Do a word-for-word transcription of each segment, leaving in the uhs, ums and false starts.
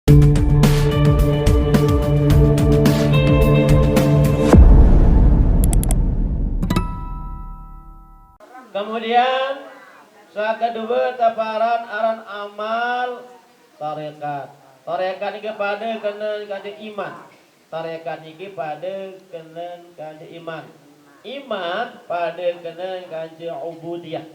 Kemudian, sakaduwe taparan aran amal tarekat. Tarekat niki pade kenen kance iman. Tarekat niki pade kenen kance iman. Iman pade kenen kance ubudiyah.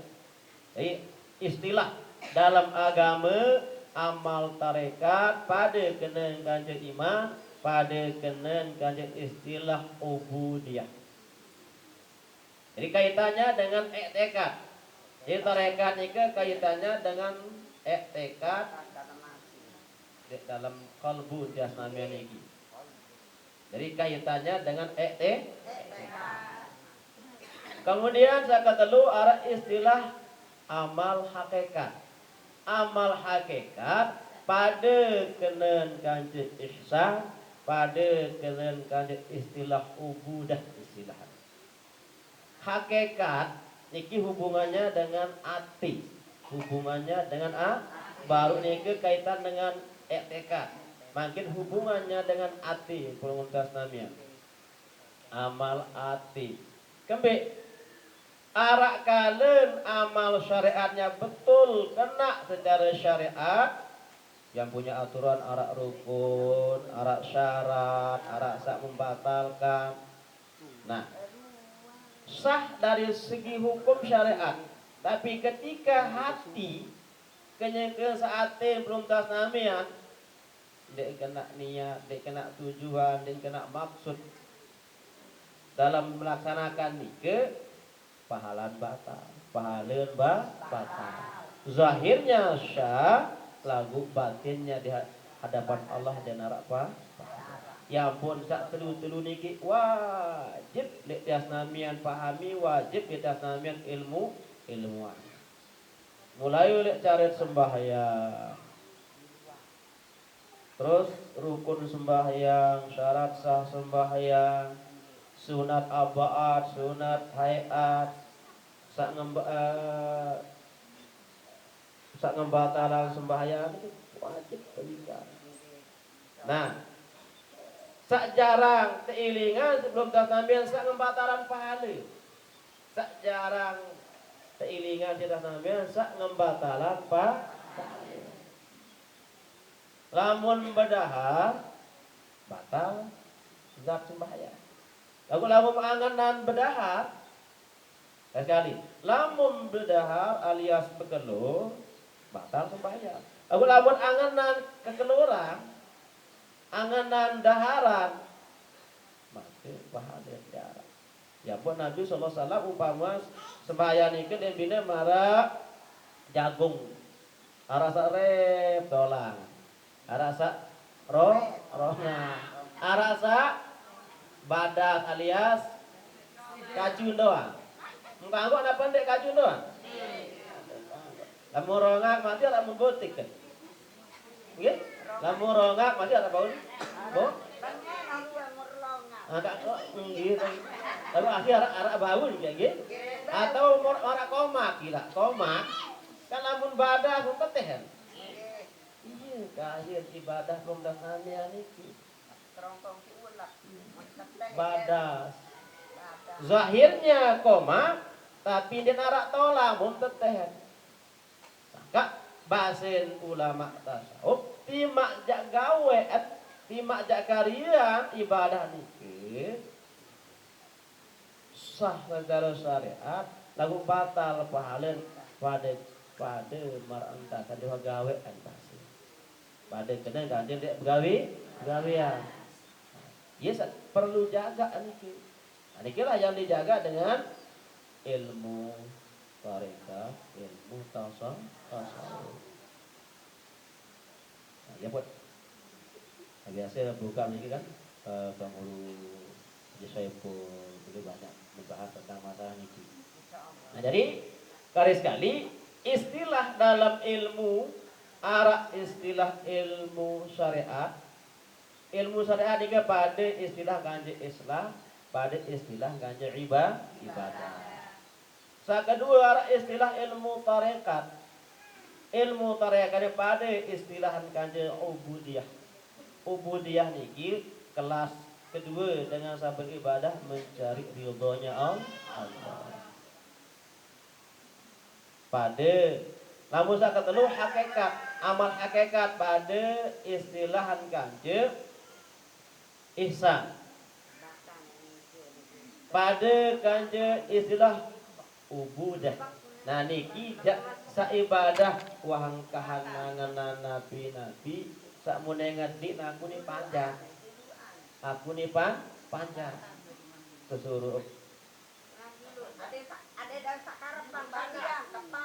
Jadi, istilah dalam agama, amal tarekat pade kenen kance iman, pade kenen kance istilah ubudiyah. Jadi, kaitannya dengan iktikad. Jadi, tarekat niki kaitannya dengan iktikad di dalam kalbu tiang senamian niki. Jadi, kaitannya dengan iktikad. Kemudian, sakateluan istilah amal hakikat. Amal hakikat pade kenen kance ihsan, pade kenen kance istilah ubudah istilah. Hakikat niki hubungannya dengan ati. Hubungannya dengan a, baru niki kaitan dengan iktikad. Mangkin hubungannya dengan ati, pun tiang senamian. Amal ati. Kembe, arak kalen amal syariatnya betul, kena secara syariat, yang punya aturan arak rukun, arak syarat, arak saq membatalkan. Nah, sah dari segi hukum syariat. Tapi ketika hati, kenyeke seaten pun tiang senamian, ndeq kena niat, ndeq kena tujuan, ndeq kena maksud dalam melaksanakan nike, pahalen batal, pahalen ba-, batal. Zahirnya sah, laguq batinnya di ha-, hadapan Allah ndeq naraq pa-, pahala. Ya ampun, saq telu-telu niki wajib leq tiang senamian pahami, wajib leq tiang senamian ilmu, ilmuan. Mulai leq care sembahyang. Terus rukun sembahyang, syarat sah sembahyang, sunat ab'ad, sunat hai'at, saq ngemba-, eh, saq ngembatalang sembahyang niki wajib teilingang. Nah, saq jarang teilingang sebelum tiang senamian saq ngembatalang pahale. Saq jarang teilingang tiang senamian saq ngembatalang pa-, pahale. Lamun bedahar, batal zat sembahyang. Laguq lamun angenan bedahar, sekali, lamun bedahar alias bekelor, batal sembahyang. Laguq lamun angenan kekeloran, angenan daharan, make pahale daharan. Ya pun Nabi sallallahu alaihi wasallam umpame sembahyang nike ndeqne bine maraq jagung. Araq saq rep tolang. Araq saq ro-, rongan. Araq saq badas alias kacun doang. Engko anggo napa ndeq kacun doang? Lamun rongak mati araq membotik kan? Nggih? Lamun rongak mati araq bau? Bo? Agak kok nggih. Lalu akhir araq, araq bau nggih, nggih? Atau mor-, araq komak, gila. Komak. Kan lamun badas mun teteh kan? Iya, kahir ibadah pemdas anean niki. Badas. Zahirnya komak, tapi ndeq naraq tolang mun teteh. Maka basen ulama tasawuf, timaq jaq gawean, timaq jaq karyean ibadah niki sah secare syariat, laguq batal pahalen pade, pade maraq entan saq ndeq begawean basen. Pade kene kance ndeq begawe, begawean. Ye sa-, perlu jagaq niki. Nah, nikilah yang dijaga dengan ilmu tarekat, ilmu tasa-, tasawuf. Nah, ya, Bud. Nah, biasa buka niki kan, eh, Tuan Guru Haji Saiful dulu banyak membahas tentang masalah niki. Nah, jadi, kali sekali, istilah dalam ilmu, araq istilah ilmu syariat. Ilmu syariat niki pade istilah kance Islam, pade istilah kance iba-, ibadah. Saq kedue araq istilah ilmu tarekat. Ilmu tarekat pade istilahan kance ubudiyah. Ubudiyah niki kelas kedua dengan sampun ibadah mencari ridhonya Allah. Pade, lamun saketelu hakikat, amal hakikat pade istilahan kance ihsan. Pade kance istilah ubudah. Nah, niki jak saibadah wah engkahan nangenan napi-napi, samunengan di naku ni panjak. Aku ni pan panjak. Kesuruh.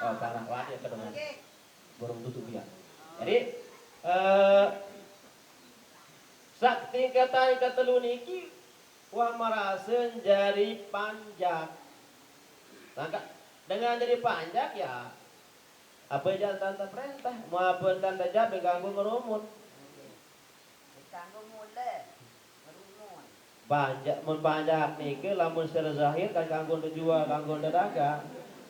Oh, parah wadi kedengaran. Burung tutup dia. Jadi, eh, sak tingkatan ketelu niki wah merasa jari panjak. Maka dengan jari panjak ya, apa yang tante perintah, mau apa tante jabe ganggu ngerumun. Ganggu mule, ngerumun. Panjak, mun panjak niki lamun secara zahir kan kanggo dijual, kanggo didagang.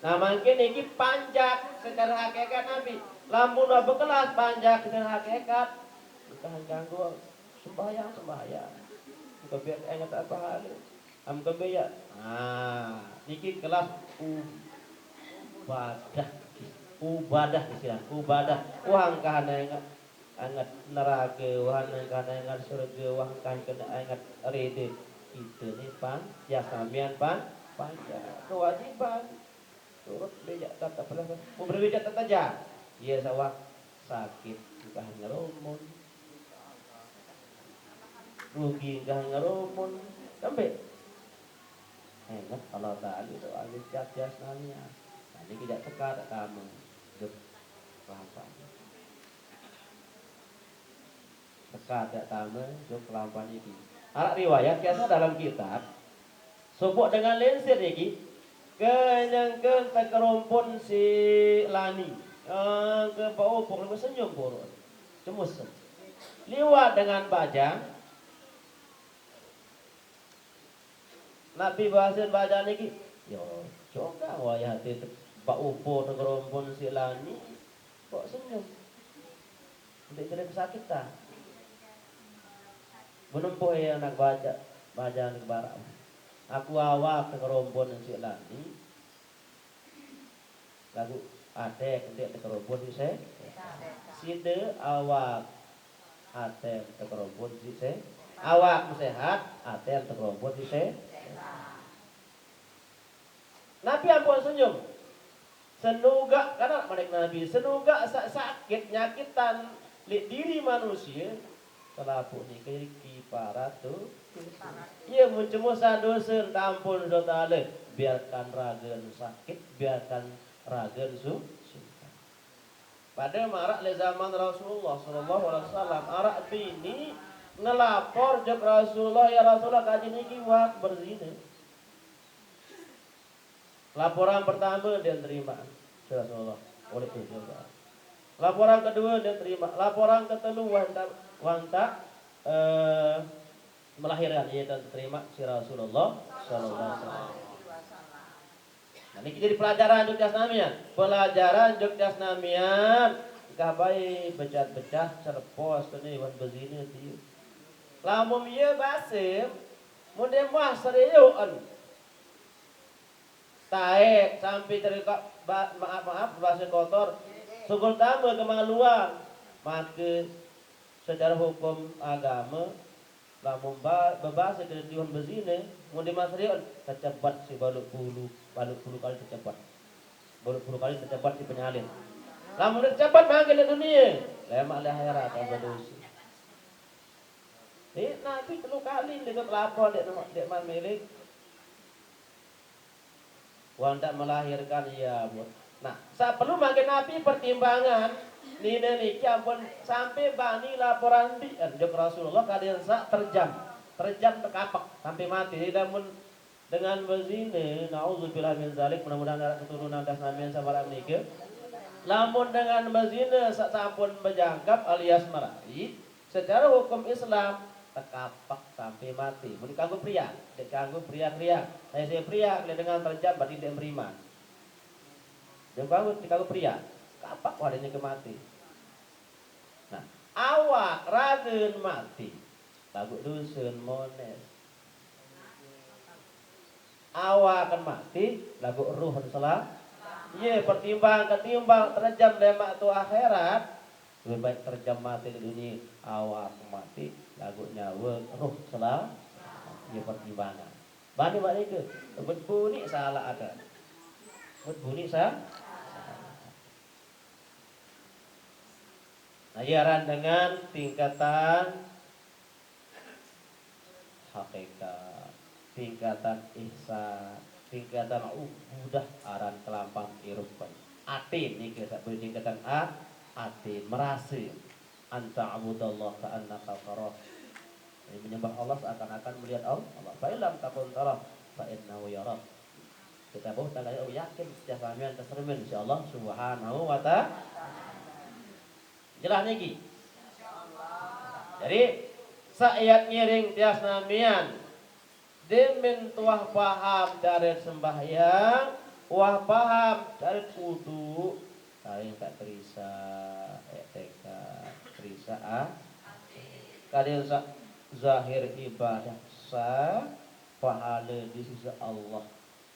Nah, mangkin niki panjak secara hakikat napi. Lamun wah bekelas panjak secara hakikat, bukan kanggo sembahyang, sembahyang. Bukan biar ingat apa hal. Am kembe ya. Nah, niki kelas ubadah. Ubadah istilah, ubadah. Wah, engkahan ingat, ingat neraka, wah, engkahan ingat surga, wah, engkahan kena ingat rede. Kita ni pan, ya samian pan, panjak. Kewajiban. Turut bejak tata pelah. Mau berbejak tata aja. Iya sawah sakit, engkahan ngerumun. Rugi engkahan ngerumun. Sampai. Ingat Allah Ta'ala itu ahli cat jasnanya. Nah, ini tidak teka tak tama. Jok kelampah. Teka tak tama, jok kelampah niki. Araq riwayat kisah dalam kitab. Sobok dengan linsir niki. Kenyangken tekerumpun si Lani. Eh, ke Pak Opok, senyum buruk. Cemus. Liwat dengan bajang. Napi basen bajang niki? Yo, coba wayah te te-, Pak Upo tekerumpun si Lani, kok senyum? Ndeq jari kesakitan. Menempuh ya anak baja, bajang niki barak. Aku awak tekerumpun si Lani, laguq ateq ndeq tekerumpun siq sehat. Side awak ateq tekerumpun siq sehat. Awak sehat, ateq tekerumpun siq sehat. Napi ampun senyum? Senugak, kan manik Nabi, senugak saq sakit nyakitan leq diri manusie, selapuq nike kifaratu. Ie mun cemusan dose, ente ampun dosa ale, biarkan ragen sakit, biarkan ragen su-, sungkan. Pade maraq leq zaman Rasulullah sallallahu alaihi wasallam, araq bini ngelapor jok Rasulullah, "Ya Rasulullah, kaji niki wah berzine." Laporan pertame ndeq terimaq, ya Rasulullah, oleh Rasulullah. Laporan kedue ndeq terimaq, laporan ketelu wah ntak, wah ntak, eh, melahirkan, ie ndeq terimaq siq Rasulullah sallallahu alaihi wasallam. Nah, niki jadi pelajaran jok tiang senamian. Pelajaran jok tiang senamian. Engkah bae becat-becat, serepos kene iwan bezine tie. Lamun ie basem, mun ndeq muah serioqen. Taek sampe cerita ba-, maaf-maaf, base kotor. Sugul tame kemaluan. Make secare hukum agame, lamun ba-, bebase kedue tiang bezine, mun ndeq muah serioqen, tecebet siq baluq pulu, baluq pulu kali tecebet. Baluq pulu kali tecebet siq penyalin. Lamun ndeq tecebet mangke leq dunie, lemaq leq akhirat, kagak dose. Eh, Nabi telu kali ndeq telapor, ndeq, ndeq man mele. Wah ntak melahirkan, iya, Bu. Nah, saq perlu mangke napi pertimbangan, nine niki ampun sampe bani laporan mbiqen jok Rasulullah, kade saq terjam, terjam tekapek sampe mati. Jadi lamun dengan bezine, naudzubillah min zalik, mudah-mudahan araq keturunan tiang senamian saq maraq nike. Lamun dengan bezine saq sampun bejangkep alias merai, secare hukum Islam, tekapek sampe mati. Mun kanggo pria, ndeq kanggo pria-pria. Sai-sai pria, leq dengan terjam, berarti ndeq beriman. Ndeq kanggo, ndeq kanggo pria. Tapak wah niki mati. Nah, awak ragen mati, laguq dusen mones. Awaken mati, laguq ruhen sela-, ye, pertimbang ketimbang terjem lemaq to akhirat, lebih baik terjem mati leq dunie, awak mati, laguq nyawe ruh sela-, ye, pertimbangan. Bani maq nike, bet buni salaq ate. Bet buni sa-, Nah, ye aran dengan tingkatan hakikat, tingkatan ihsan, tingkatan ubudah aran kelampah irup. Ate nike saq bui tingkatan a-, ate merase. An ta'budallaha ka'annaka tarah. Jadi menyembah Allah seakan-akan melihat Allah. Fa in lam takun tarah, fa innahu yarak. Kita bau tanggal yakin setiap samian tesermin insya Allah subhanahu wa ta'ala. Jelas niki. Jadi, saq ayat ngiring tiang senamian, demen tuah paham care sembahyang, uah paham care wudu, lain kaq kerisa, ekteka, kerisa, ah. Kadin saq zahir ibadah sah, pahale di sisi Allah.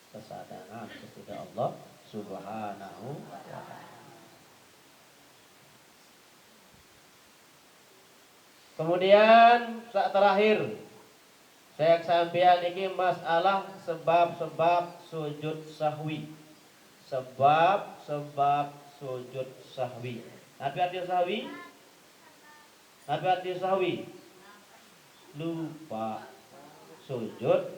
Kesadangan kepada Allah Subhanahu wa Ta'ala. Kemudian, saq terakhir, saya kesampian niki masalah sebab-sebab sujud sahwi. Sebab-sebab sujud sahwi. Napi arti sahwi? Napi arti sahwi? Lupaq. Sujud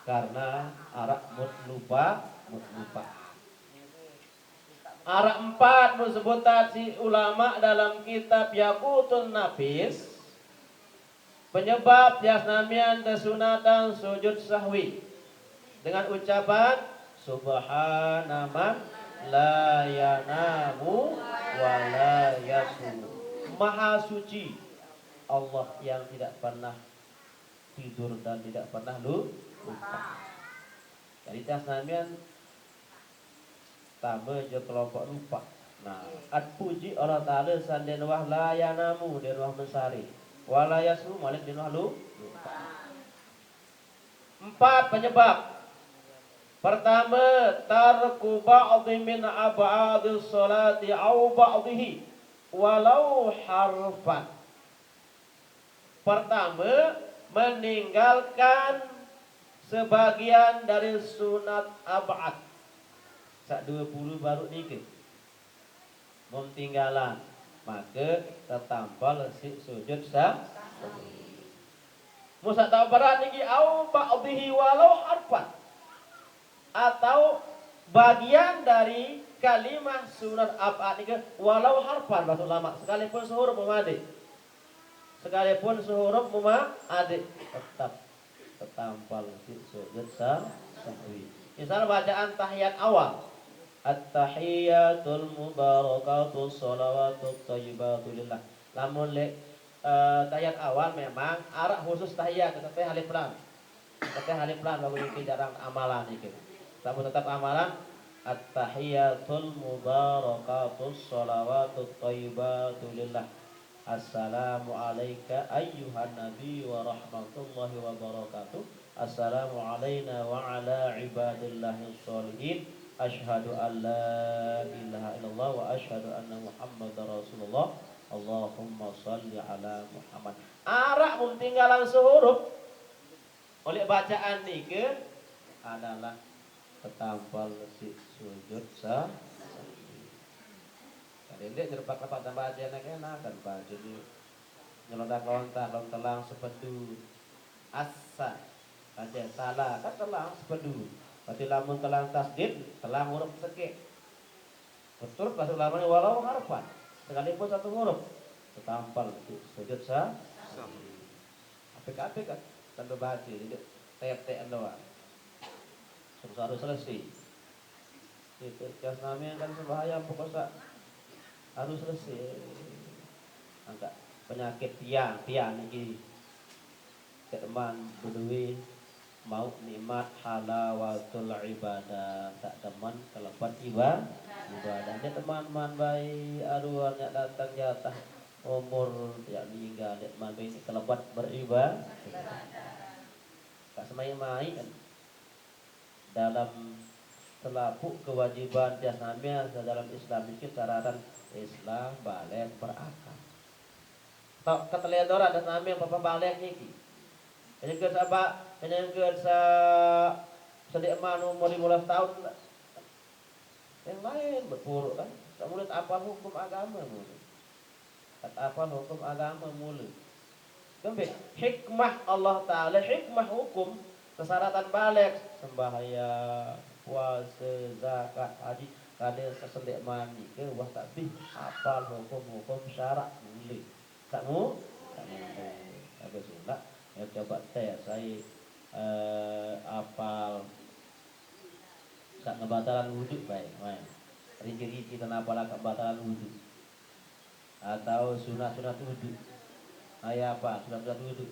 karena araq mut lupaq, mut lupaq. Araq empat mun sebutan siq ulama dalam kitab Yaqutun Nafis, penyebab tiang senamian tesunatan sujud sahwi. Dengan ucapan, "Subhana man la yanamu wa la yashu." Maha suci Allah yang tidak pernah tidur dan tidak pernah lu-, lupa. Jadi, tiang senamian tame jok kelompok lupa. Nah, at puji Allah Ta'ala saq ndeqn wah la yanamu, ndeqn wah mesari. Wa la yashu, malik ndeqn wah lu-, lupa. Empat penyebab. Pertame, tarku ba'dhi min ab'adhis sholati au ba'dhihi walau harfan. Pertame, meninggalkan sebagian dari sunat ab'ad. Saq due pulu baruq nike. Mun tinggalan, make tetampel siq sujud sa-, mun saq tau berat niki, au ba'dhihi walau harfan. Atau bagian dari kalimah sunat ab'ad niki walau harfan, bahasa ulama, sekalipun sehuruf memadik. Sekalipun sehuruf memadik, tetap tetampel siq sujud sa-, sahwi. Misal bacaan tahiyat awal. At-tahiyyatul mubarakatus shalawatut thayyibatu lillah. Lamun leq, eh, tahiyat awal memang araq khusus tahiyat, tetep alif lam. Tetep alif lam laguq niki jarang amalan niki. Lamun tetep amalan, at-tahiyyatul mubarakatus shalawatut thayyibatu lillah. Assalamu alaika ayyuhan nabi wa rahmatullahi wa barakatuh. Assalamu alaina wa ala ibadillahis sholihin. Asyhadu an la ilaha illallah wa asyhadu anna Muhammadar Rasulullah. Allahumma shalli ala Muhammad. Araq mun tinggalan sehuruf. Oleh bacaan nike adalah tetampel siq sujud sa-, sahwi. Jadi ndeq nyerpak-nyerpak tambah aje enak-enak kan baju ni. Nyelontak-lontak, lamun telang sepedu. Asa. Aje salah, kan telang sepedu. Berarti lamun telang tasdid, telang huruf sekeq. Betul, bahasa ulama ni walau harfan. Sekalipun satu huruf. Tetampel, sujud sa-, sahwi. Apik-apik kan? Tanpa baca, jadi tetek doang. Terus harus selesai. Itu, tiang senamian kan sembahyang, pokok saq harus selesai. Angkaq penyakit tiang, tiang niki. Cek demen bedoe mauq nikmat halawatul ibadah, saq demen kelepet iba-, Ibadah. Ndeq teman-man bae aruan yaq dateng jatah umur yaq ninggal, ndeq teman bae ini kelebat beriba-, ibadah. Kaq semai-mai kan. Dalam selapuq kewajiban tiang senamian sedalam Islam niki syaratan Islam, baligh, berakal. Taq keteledoran tiang senamian pepeh baligh niki. Kenyeke saq ba-, kenyeke saq sendeqman umur lime belas taun, yang lain bepuruq kan. Saq mule apal hukum agame mule. Apal hukum agame mule. Kembeq? Hikmah Allah Taala, hikmah hukum, kesyaratan baligh, sembahyang, puase, zakat, haji, kade sesendeqman nike wah taq bih apal hukum-hukum syarak mule. Saq mu-, saq mule. Kade sunat, ya coba tes, sai, eh, apal saq ngebatalan wudu bae, wae. Riki-riki tenapal kebatalan wudu. Atau sunat-sunat wudu. Aye apal sunat-sunat wudu?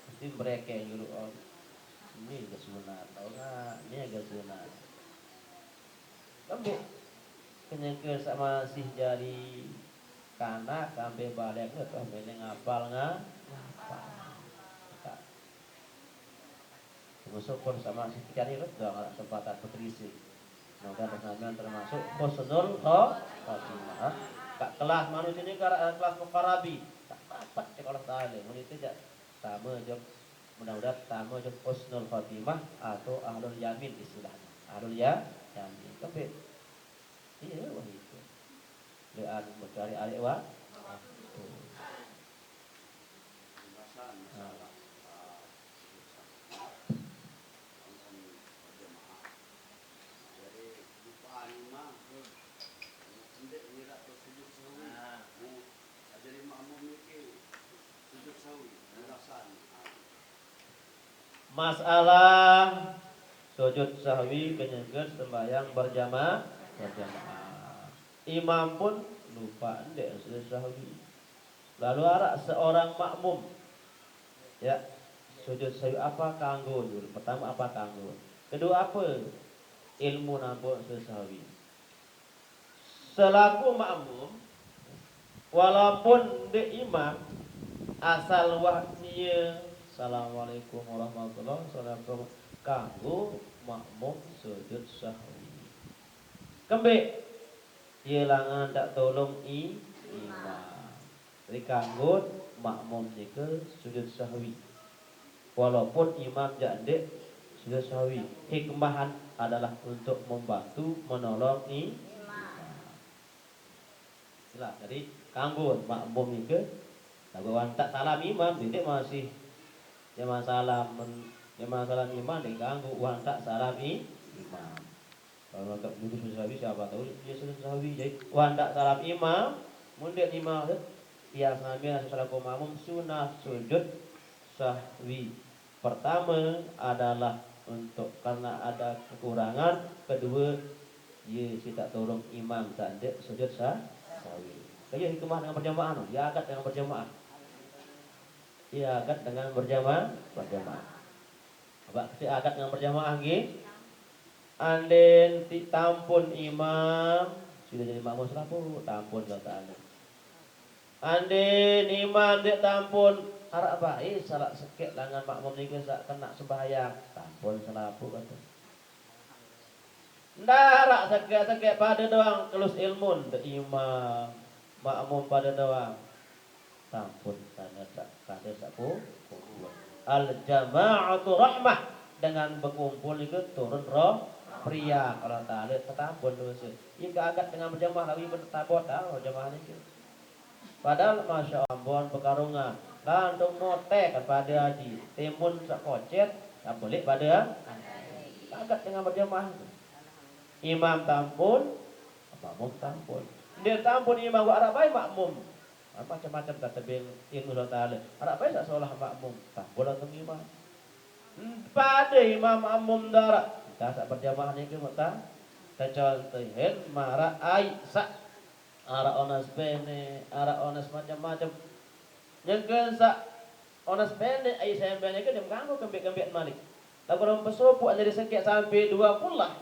Mesti mereke julu, oh, ini ge sunat, tau nggak? Ini ge sunat. Kembeq? Kenyeke saq masih jari kanak sampe baligh toh mele ngapal nga-, ngapal. Kaq. Syukur sama si Tikan ini doang araq kesempatan bekerise. Mudah-mudahan sampean termasuk husnul kho-, khotimah. Kaq kelas manusie niki araq kelas muqarrabin. Saq rapet cek Allah Taala. Mun ite jaq tame jok, mudah-mudahan tame jok husnul khotimah atau ahlul yamin istilahnya. Ahlul ya-, yamin. Kembeq? Iye, wah itu. Leq anu, mencari areq wa-, waktu. Nah. Masalah sujud sahwi kenyeke sembahyang berjama-, berjamaah. Imam pun lupaq ndeq sujud sahwi. Lalu araq seorang makmum, ya, sujud sahwi apa kanggo dulu? Pertama, apa kanggo? Kedua, apa ilmu nampun sujud sahwi? Selaku makmum, walaupun ndeq imam, asal wah nie, "Assalamualaikum warahmatullahi wabarakatuh," kanggo makmum sujud sahwi. Kembeq? Ie langan ndaq tolong i-, imam. Jadi kanggo makmum nike sujud sahwi. Walaupun imam jaq ndeq sujud sahwi, hikmah adalah untuk membantu, menolong i-, imam. Jelas, jadi kanggo makmum nike, laguq wah ndeq salam imam, ndeq masih jamaah salam, men-, jamaah salam imam ndeq kanggo, wah ndeq salam i-, imam. Kalau nonton dulu sujud sahwi, siapa tahu dia sujud sahwi. Jadi, wah ndeq salam imam, mun ndeq imam, tiang senamian selaku makmum sunat sujud sahwi. Pertame adalah untuk karena ada kekurangan, kedue, ye sitak tolong imam saq ndeq sujud sa-, sahwi. Kaya hikmah dengan berjamaah no, ye agat dengan berjamaah. Ye agat dengan berjama-, berjamaah. Abaq kecil agat dengan berjamaah nggih. Andin ti-, tampun imam, sudah jadi makmum selapuq, tampun Allah Taala. Andin imam ndeq tampun, araq bae salaq sekeq langan makmum nike saq kenaq sembahyang, tampun selapuq, kate. Ndaraq sekeq-sekeq pade doang kelus ilmun, ndeq imam, makmum pade doang. Tampun, tande saq, tande saq ku-, kumpul. Al jama'atu rahmah, dengan bekumpul nike turun roh periak Allah Taala, tetampun dose. Ie ndeq agat dengan berjamaah, laguq ie betetabot, ah, jamaah nike. Padahal, masya Allah, ambon bekarungan. Lantung motek kan pade aji. Timun saq kocet, saq belik pade aji. Agat dengan berjamaah. Imam tampun, makmum tampun. Ndeq tampun imam, wah araq bae makmum. Macem-macem tebeng ilmu Allah Taala. Araq bae saq solah makmum, tampun lantung imam. Pade imam makmum ndaraq. Entah saq berjamaah niki, entah. Tecontohin maraq aiq saq araq onas bene, araq onas macem-macem. Nyengke saq onas bene, aiq sembe nyengke ndeq ganggu kembeq-kembeq malik. Laguq lamun pesopoq jari sekeq sampe due kullah,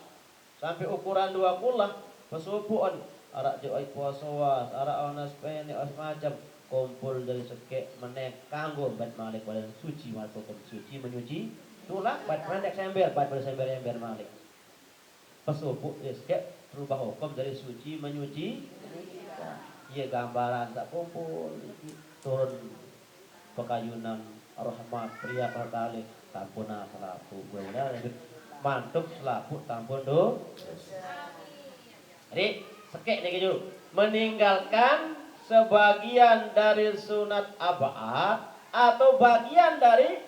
sampe ukuran due kullah, Pesubuhan, araq jok ai posoan, araq onas penek, onas macem, kumpul jari sekeq meneh kanggo mbet malik badan suci, maraq hukum suci menyuci tulang, mbet pendek sember, mbet badan sember-ember malik. Pesubuh jari sekeq berubah hukum jari suci menyuci. Ie gambaran saq kumpul niki turun pekayunan rahmat, periak Allah Taala, tampunan selapuq. Mudah-mudahan mantep selapuq tampun do-, Jadi, sekeq niki julu. Meninggalkan sebagian dari sunat ab'ad atau bagian dari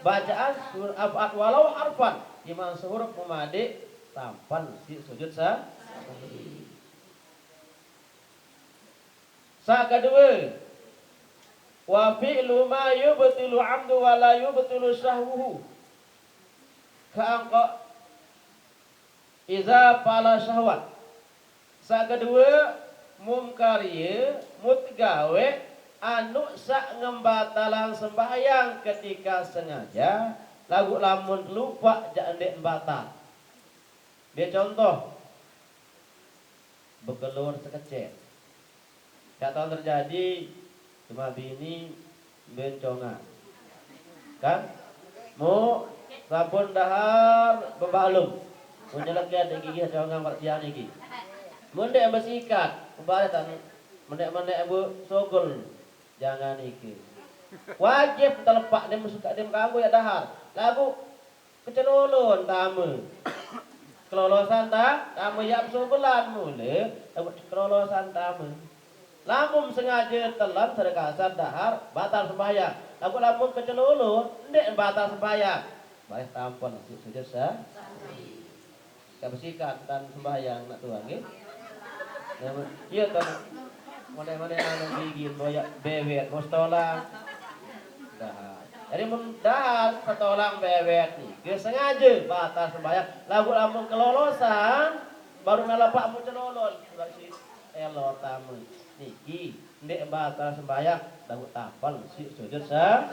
bacaan sur-, ab'ad walau harfan. Timaq sehuruf memadeq tampel siq sujud sa-, sahwi. Saq kedue, wa fi'lu ma yubtilu amdu wa la yubtilu sahwuhu. Ka'angkoq iza fa'ala sahwan. Saq kedue, mungkar ie mut gaweq anuq saq ngembatalang sembahyang ketika sengaja, laguq lamun kelupaq jaq ndeq mbatal. Mbe contoh? Bekelor sekeceq. Saq taun terjadi, cuma bini mbe congang. Kan? Mu, sampun dahar bebalung. Mun nyelek ya dek gigi congang maraq tiang niki. Mun ndeq besikat, umpame tan meneq-meneq bu sogel. Jangan niki. Wajib telepaq dem suka dem kanggo ya dahar. Laguq kecelolon tame. Kelolosan ta-, tame yaq besogelan mule, laguq kecelolosan tame. Lamun sengaje telan sare kasar dahar, batal sembahyang. Laguq lamun kecelolon, ndeq batal sembahyang. Bareh tampel su-, sujud sa-, Saq besikat tan sembahyang naq tuan, nggih. Nah, iya to, naq. Mane-mane anu gigi, boyaq bewet, mos tolang. Dahar. Jadi mun dahar setolang bewet niki sengaje batal sembahyang. Laguq lamun kelolosan, baru nalepak mun celolon. Sebab si elo tame. Niki ndeq batal sembahyang, laguq tapel siq sujud sa-,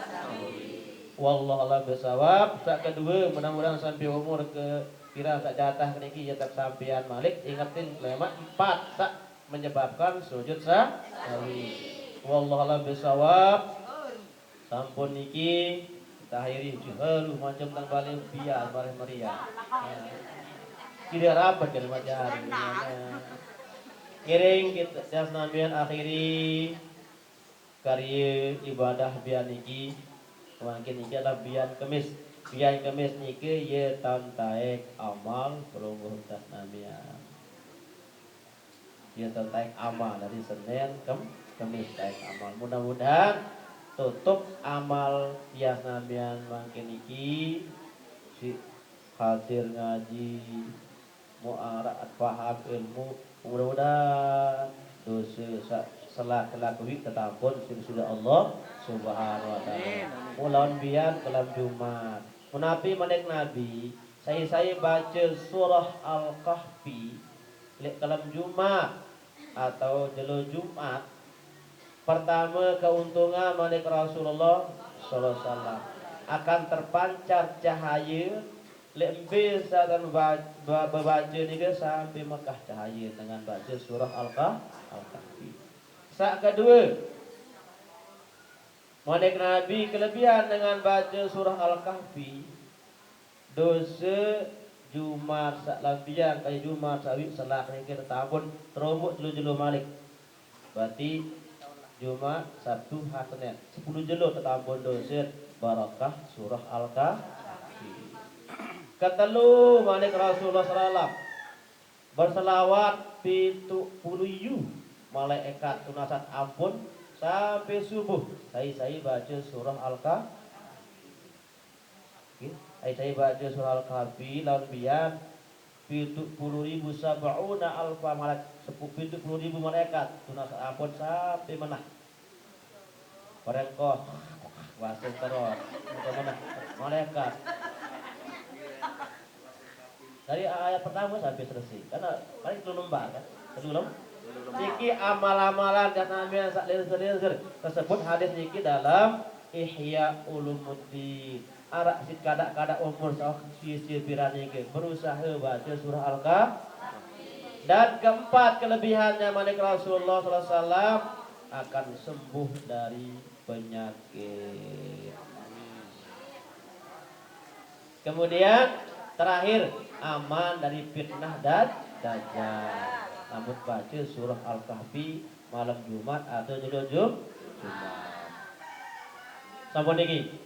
Wallahu a'lam bishawab. Saq kedue, mudah-mudahan sampai umur ke pira saq jatah niki, ya tetep sampean malik ingetin kelemaq empat saq menyebabkan sujud sa-, sahwi. Wallahu a'lam bishawab. Sampun niki takhiri, juhalu macem tang bale bias mareh meriah. Nah. Tidak rapat kalimat jari. Ngiring kita, tiang senamian akhiri karye ibadah bian niki. Mangkin niki adalah bian Kemis. Bian Kemis niki ye taun taek amal pelungguh tiang senamian. Ye taun taek amal dari Senin, Kem-, Kemis taek amal. Mudah-mudahan tutup amal tiang senamian mangkin niki siq hadir ngaji, muaraq paham ilmu, mudah-mudahan dose saq selak-selak uiq tetampun siq sudah Allah Subhanahu wa Ta'ala. Amin, amin. Mulaun bian kelem Jumat. Menapi manik Nabi, sai-sai bace surah Al-Kahfi leq kelem Jumat atau jelo Jumat, pertame keuntungan manik Rasulullah sallallahu alaihi wasallam, akan terpancar cahaye leq mbe saq tan ba-, ba-, bebace nike sampe Mekah cahaye dengan bace surah Al-Kah-, Al-Kahfi. Saq kedue, manik Nabi kelebihan dengan bace surah Al-Kahfi, dose Jumat saq lambiang kance Jumat saq uiq selak nike tetampun teromboq jelo-jelo malik. Berarti Jumat, Sabtu, Ahad, Senin. Sepulu jelo tetampun dose barakah surah Al-Kahfi. Ketelu, manik Rasulullah sallallahu alaihi wasallam, berselawat pitu pulu iyu malaekat tunas ampun sampe subuh, sai-sai bace surah Al-Kahfi. Nggih, ai sai bace surah Al-Kahfi laun bian pitu pulu ribu, sab'una alfa malak, sepu-, pitu pulu ribu malaikat tunas ampun sampe menah. Bareng koh, wasung terus, sampe menah malaikat. Dari ayat pertame sampe selesai. Kan paling telu lembar kan? Telu lem-, Niki amal-amalan tiang senamian saq lingsir-lingsir. Tesebut hadis niki dalem Ihya Ulumuddin. Araq siq kadaq-kadaq umur saq sie-sie piran niki berusahe bace surah Al-Kahfi. Dan keempat kelebihannya, manik Rasulullah sallallahu alaihi wasallam, akan sembuh dari penyakit. Kemudian terakhir, aman dari fitnah dan dajjal. Lamun baca surah Al-Kahfi malam Jumat atau dina Jum-, Jumat. Sampun niki.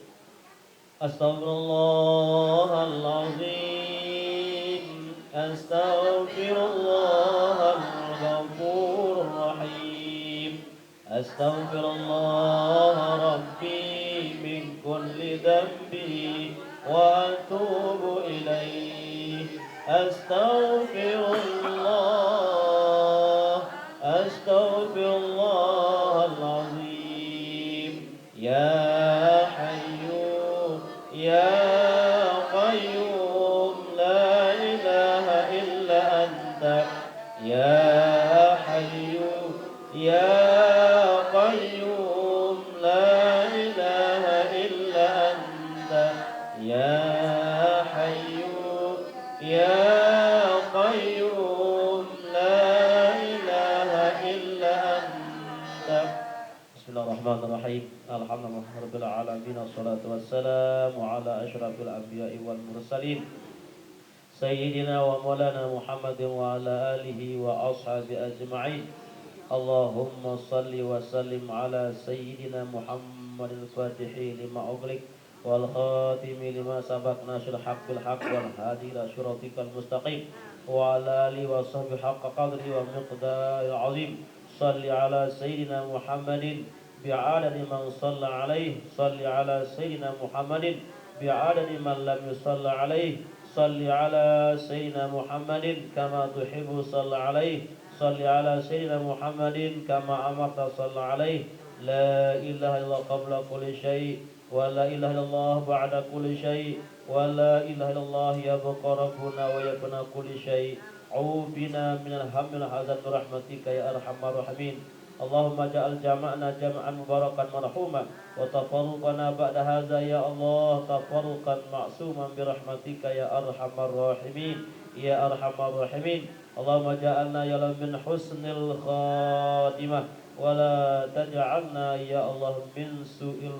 Astaghfirullahalazim. Astaghfirullahal ghafurur rahim. Astaghfirullah Rabbi min kulli dhanbi wa atubu ilaih. Astaghfirullah, astaghfirullahalazim. Ya Hayyu, Ya Qayyum, la ilaha illa anta. Ya Hayyu, Ya Qayyum, la ilaha illa anta. Ya Hayyu, Ya Qayyum, la ilaha illa anta. Bismillahirrahmanirrahim. Alhamdulillahirabbil alamin. Wassalatu wassalamu ala asyrafil anbiya'i wal mursalin. Sayyidina wa maulana Muhammadin wa ala alihi wa ashabi ajma'in. Allahumma salli wa sallim ala Sayyidina Muhammadil Fatihi lima ughliq wal khatimi lima sabaq, nasril haq bil haq wal hadi ila siratikal mustaqim, wa ala alihi wa sahbihi haqqa qadri wa miqdaril azim. Salli ala Sayyidina Muhammadin bi'adadi man salla alaih. Salli ala Sayyidina Muhammadin bi'adadi man lam yusalla alaih. Salli ala Sayyidina Muhammadin kama tuhibbu salla alaih. Salli ala Sayyidina Muhammadin kama amarta salla alaih. La ilaha illallah qabla kulli syai', wa la ilaha illallah ba'da kulli syai', wa la ilaha illallah yabqa rabbuna wa yabna kulli syai'. Ufina minal hammi wal hazan bi rahmatika ya arhamar rahimin. Allahumma ja'al jama'ana jama'an mubarakan marhuma, wa tafarruqana ba'da hadza ya Allah tafarruqan ma'suman bi rahmatika ya arhamar rahimin, ya arhamar rahimin. Allahumma ja'alna ya Allah min husnil khatimah, wa la taj'alna ya Allah min su'il